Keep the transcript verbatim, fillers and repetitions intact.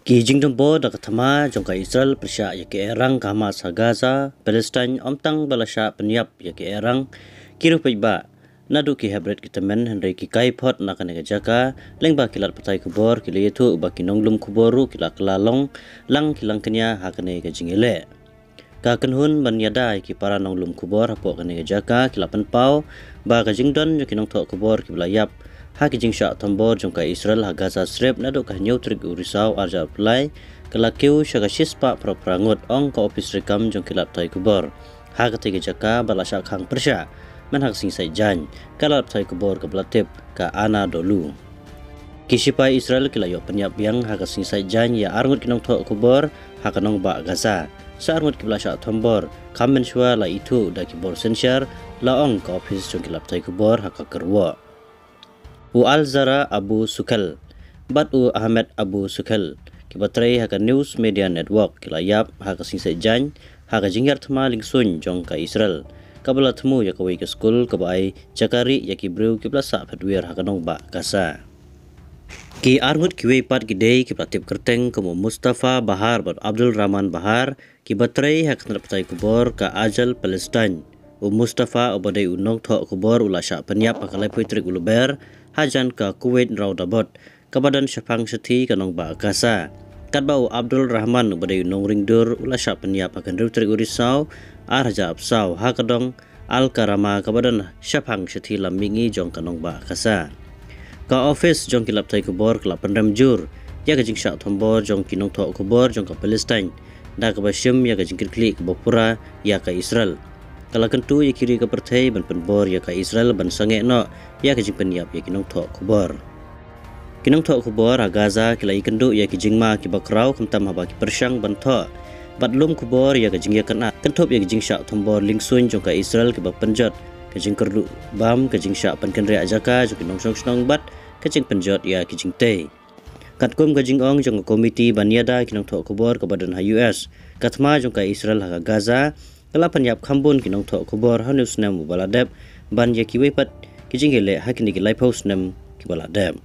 Ki jingdon bor da ka thma jong ka Israel pyrshah ïa ki airang ka Hamas ha Gaza, Palestine, ym tang ba la shah pynïap ïa ki airang, ki riewpaidbah naduh ki heprit ki tymmen, hynrei ki kaiphod na kane ka jaka, lyngba ki lad pathai khubor ki la ïathuh ba ki nonglum khubor ruh ki la kylla long lang ki langkñia ha kane ka jingïaleh. Ka kynhun ban ïada ïa ki para nonglum khubor hapoh kane ka jaka ki la pynpaw ba ka jingdon jong ki nongthoh khubor kiba la ïap ha ki jingshah thombor jong ka Israel ha Gaza Strip naduh ka hynñiew tarik u Risaw arhajar arphew lai ka la kiew sha ka shispah phra phra ngut, ong ka ophis treikam jong ki lad pathai khubor ha katei ka jaka ba la shah khang pyrshah mynha ka sngi Saitjaiñ, ka lad pathai khubor kaba la tip ka Anadolu. Ki shipai Israel ki la ïoh pynïap biang ha ka sngi Saitjaiñ ïa arngut ki nongthoh khubor ha ka nongbah Gaza. Sa arngut kiba la shah thombor kam mynshuwa la ithuh da ki bor synshar, la ong ka ophis jong ki lad pathai khubor ha ka kyrwoh. U Alzara Abu Sukel bad u Ahmed Abu Sukel kiba trei ha ka News Media Network ki la ïap ha ka sngi Saitjaiñ ha ka jingïar thma lyngsuiñ jong ka Israel, kaba la thmu ïa kawei ka skul kaba ai jaka rieh ïa ki briew kiba la sah phet wir ha ka nongbah Gaza. Ki arngut kiwei pat ki dei kiba la tip kyrteng kum u Mustafa Bahar bad Abdul Rahman Bahar, kiba trei ha ka tnat pathai khubor ka Ajal Palestine. U Mustafa uba dei u nongthoh khubor u la shah pynïap ha ka laiphew tarik u Lber hajan ka Kuwait Rawadabad, kaba don shaphang shathie ka nongbah Gaza. Katba u Abdul Rahman uba dei u nongringdur u la shah pynïap ha ka hynriew tarik u Risaw arhajar arphew saw ha ka dong Al Karama kaba don shaphang shathie lam mihngi jong ka nongbah Gaza. Ka ophis jong ki lad pathai khubor ka la pynrem jur ïa ka jingshah thombor jong ki nongthoh khubor jong ka Palestine, da kaba shim ïa ka jingkitkhlieh kaba pura ïa ka Israel. Ka la kyntu ïa ki ri ka pyrthei ban pynbor ïa ka Israel ban sangeh noh ïa ka jingpynïap ïa ki nongthoh khubor. Ki nongthoh khubor ha Gaza ki la ïakynduh ïa ki jingma kiba khraw khamtam haba ki pyrshang ban thoh bad lum khubor ïa ka jingïakynad kynthup ïa ka jingshah thombor lyngsuiñ jong ka Israel kiba pynjot ka jingkyrduh bam, ka jingshah pynkynriah jaka jong ki nongshong shnong bad ka jingpynjot ïa ki jingtei. Katkum ka jingong jong ka komiti ban ïada ki nongthoh khubor kaba don ha U S, ka thma jong ka Israel ha ka Gaza ka la pynïap kham bun ki nongthoh khubor ha une u snem uba la dep ban ïa kiwei pat ki jingïaleh ha kine ki laiphew snem kiba la dep.